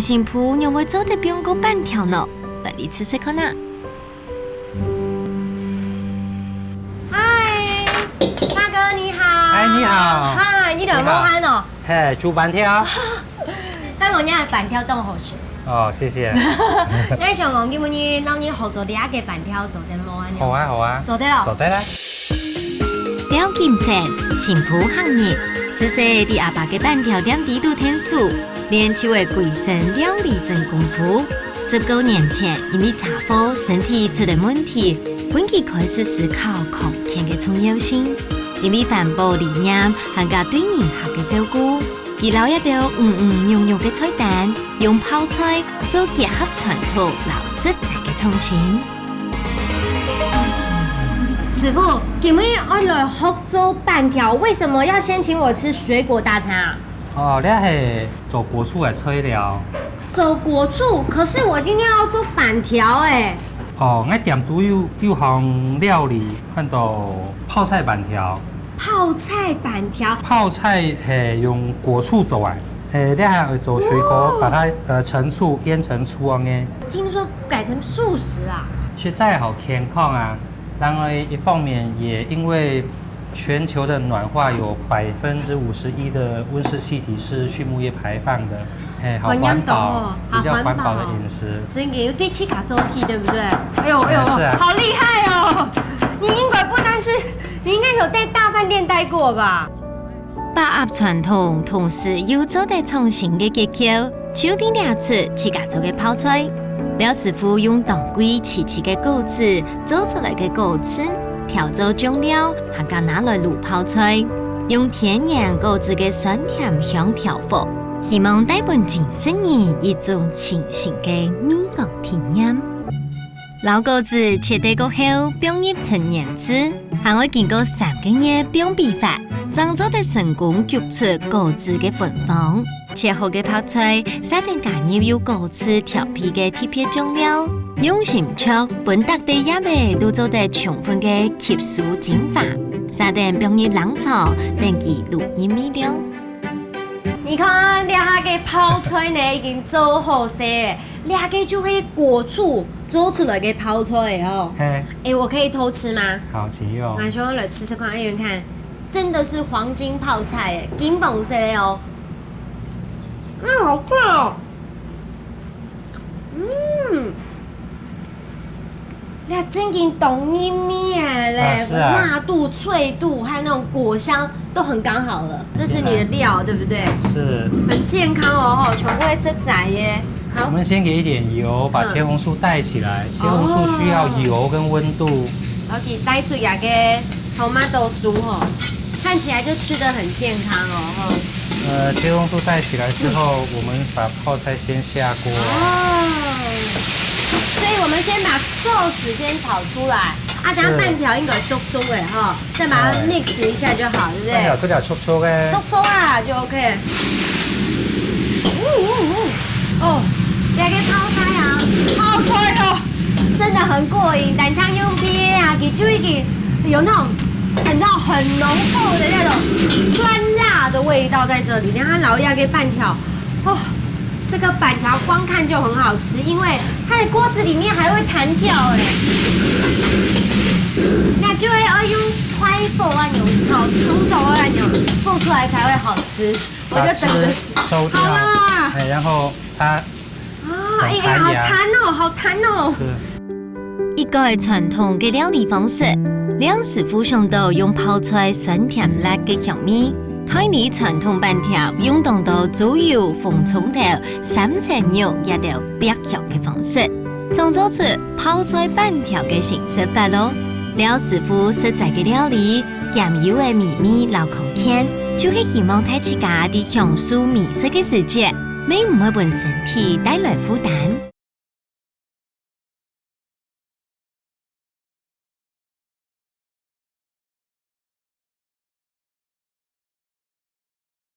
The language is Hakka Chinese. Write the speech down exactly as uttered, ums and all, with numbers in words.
新婦仰會做得放過粄條呢？來，你試試看啊！嗨，大哥你好。嗨，你好。嗨，你來無閒哦？你好。嘿，煮粄條。 但我家的粄條當好食。哦，謝謝。該想講，今晡日摎你合作這個粄條做得無啊？好啊，好啊。做得哦。做得啊。廖金芬，新婦客人，自細在阿爸个粄條店裡肚𢯭手，練就个歸身料理真功夫。十九年前，因為車禍身體出了問題，分佢開始思考康健个重要性。因為環保理念，還加對人客个照顧， 佢摎這兜五五肉肉个菜單，用泡菜做結合傳統摎實在个創新。師傅，今晡日愛來學做粄條，為什麼要先請我吃水果大餐啊？哦，這係做果醋个材料。做果醋，可是我今天要做粄條欸。哦，𠊎店肚有，有項料理，喊做泡菜粄條。泡菜粄條？泡菜係用果醋做个，誒，這還愛做水果，哦。把它，呃，陳醋，醃成醋恁樣。聽說改成素食啊？其實這好健康啊，然後一方面也因為全球的暖化有百分之五十一的溫室氣體是畜牧業排放的，嘿，好環保，觀念懂哦，比較環保的飲食。好環保哦。真的，對自家做起，對不對？哎呦，哎呦，哎，是啊。好厲害哦！你應該不單是，你應該有在大飯店待過吧？ 把握傳統，同時又做得創新个結構，就在這出自家做个泡菜。廖師傅用當歸、青青个果子做出來个果醬，調做醬料，還加拿來滷泡菜，用天然果子个酸甜香調和，希望帶分真實人一種清新个味覺體驗。 摎果子切塊過後，放入陳年醋，還愛經過三個月放肥法，正做得成功焗出果子个芬芳。切好个泡菜，續等加入有果子調味个特別醬料，用心著，分逐塊葉仔都做得充分个吸收精華，續等放入冷藏，等佢入入味料。你看，這下个泡菜呢，已經做好勢了。 這個就係果醋做出來个泡菜哦。嘿。誒，我可以偷吃嗎？好，請用。那先來吃吃看，因為你看，真的是黃金泡菜誒，金黃色的哦。嗯，好棒哦。嗯。 那真經當入味啊嘞，啊，是啊。辣度、脆度，還有那種果香都很剛好了。這是你的料，對不對？是。很健康哦，吼，全部會食材耶。好。我們先給一點油，把嗯。茄紅素帶起來。茄紅素需要油跟溫度。哦。OK，帶出來个tomato soup吼，看起來就吃得很健康哦，吼。呃，茄紅素帶起來之後，我們把泡菜先下鍋。哦，所以我們先把sauce先炒出來，啊，等下是。粄條應該熟熟的哈，再把它哎。mix一下就好，對不對？粄條出來熟熟的。熟熟啊，就OK。嗯嗯嗯，哦，這個泡菜啊，泡菜哦，真的很過癮，單淨用煸啊，佢就已經有那種，你知道很濃厚的那種酸辣的味道在這裡，然後摎這個粄條，哦。 這個粄條光看就很好吃，因為它的鍋子裡面還會彈跳欸。那就會要用快火啊，用炒，用炒啊，用做出來才會好吃。我就等著。把汁收掉。好了啦。哎，然後它啊，哎呀，很彈牙。好彈哦，好彈哦。是。 一改傳統个料理方式，廖師傅想到用泡菜酸甜辣个香味，代替傳統粄條用當多豬油、紅蔥頭、三層肉這兜煏香个方式，創造出泡菜粄條个新食法囉。廖師傅實在个料理，兼又係美味摎康健，就係希望大自家在享受美食个時節，乜毋會分身體帶來負擔。